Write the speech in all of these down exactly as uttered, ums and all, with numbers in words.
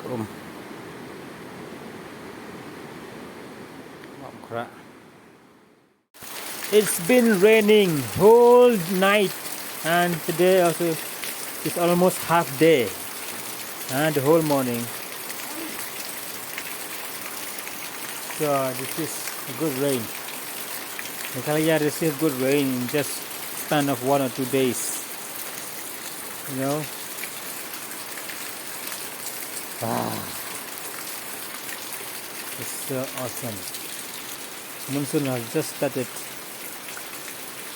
Um. Wah Umkhrah. It's been raining whole night and today also it's almost half day. Uh, the whole morning. So this is a good rain. Meghalaya receive good rain in just span of one or two days. You know? Wow. It's so awesome. Monsoon has just started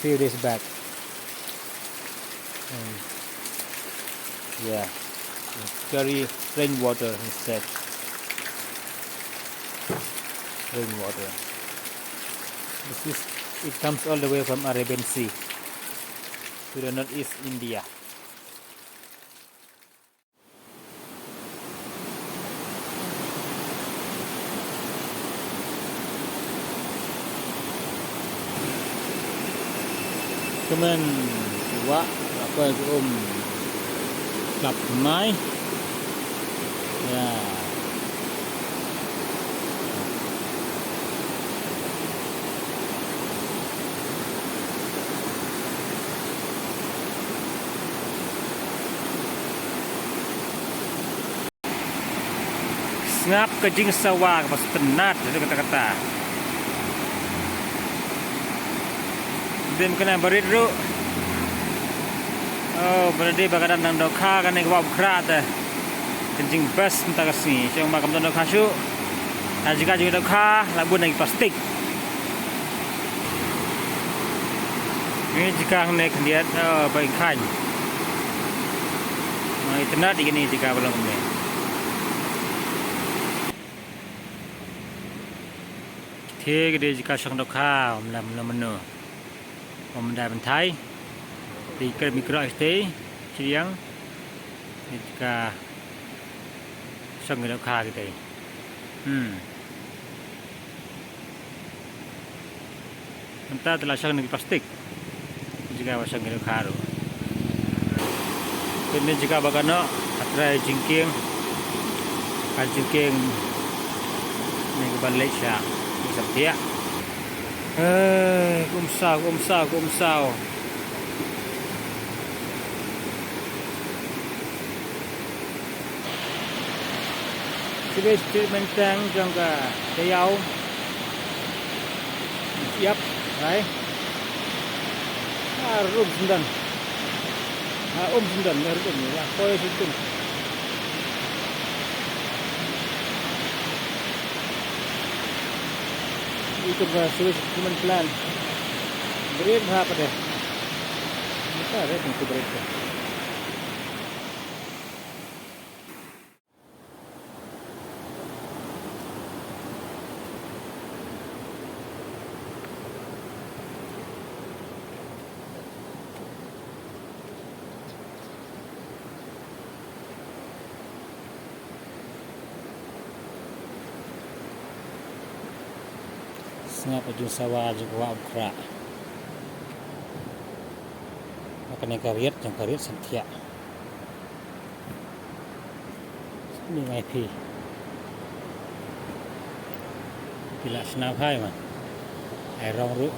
few days back. And yeah, we carry rainwater instead. Rainwater. This is, it comes all the way from Arabian Sea to the northeast India. Kmen, wah, apa ke um. Klap mai. Ya. Sngap ka jingsawa kaba sngewtynnat, kata kata. Dim kane barit ruh. Oh, ba dei ba ka dang dohkha kane ka Wah Umkhrah te. Ka jingbes mynta ka sngi. Shu ba kam dohkha shuh. Ka jaka jingdohkha la bun na ki plastik. Ngi jaka hangne khyndiat, oh, ba i khain. Ngi tnat ïa kine jaka ba long kumne. Te ka dei jaka shong dohkha, ym lem lem mano. Ym da bynthai. Te ka mikro este, chiriang. Jaka shong dohkha kita. Hmm. Mynta te la shong na ki plastik. Jaka ba shong ki dohkha ruh. Kane jaka ba kano, hynrei jingkieng. Ka jingkieng. Kane kaba leit sha. Ni sa pia. Eh, kumsaw, kumsaw, kumsaw. Sewage treatment tank jong ka Tayau. Yap, hai. Ah, rum sendang. Ah, um sendang, rum, ya, koi sendang. Itu ka sewage treatment plant. Beri berapa deh? Kita ada tentu berita. Sngap ka jingsawa jong ka Wah Umkhrah. Kane ka riat jong ka riat Synthiah. Ni ngai phi. Phi la sngap hai ma. Ai rong ruh.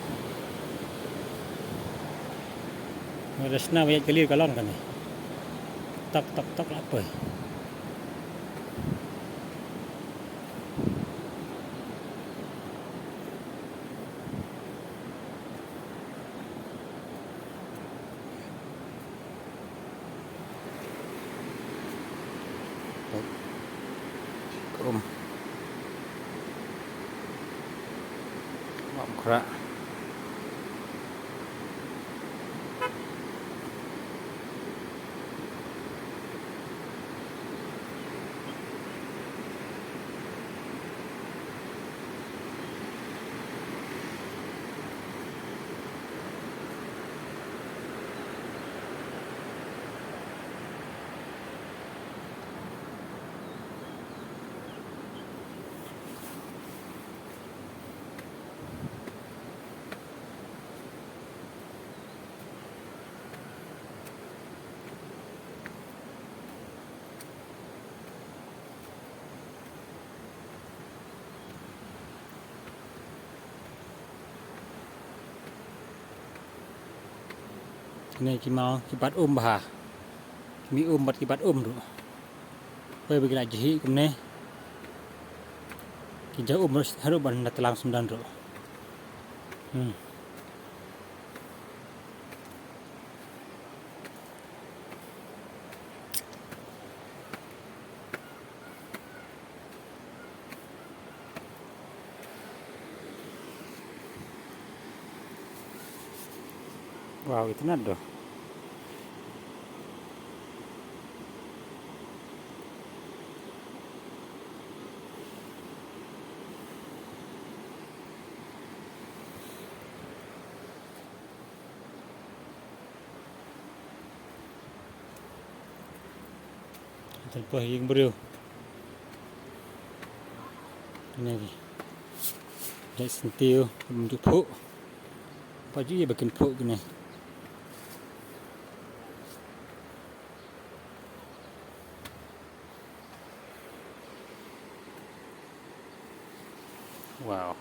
Nga da sngap ïa ka liu ka long kane. Tok tok tok la poi. Krum. Wah Umkhrah. Kine ki maw ki bat um bha. Ki mih um bad ki bat um ruh. Poi ba ki la jhieh kumne. Ki jah um ruh haduh ban da tlang syndon ruh. Hmm. Wow, itynnad doh. Tang poi ïing briew. Kine ki. Jait syntiew, ym ju phuh. Pat ju ïa ba kin phuh kine. Wow.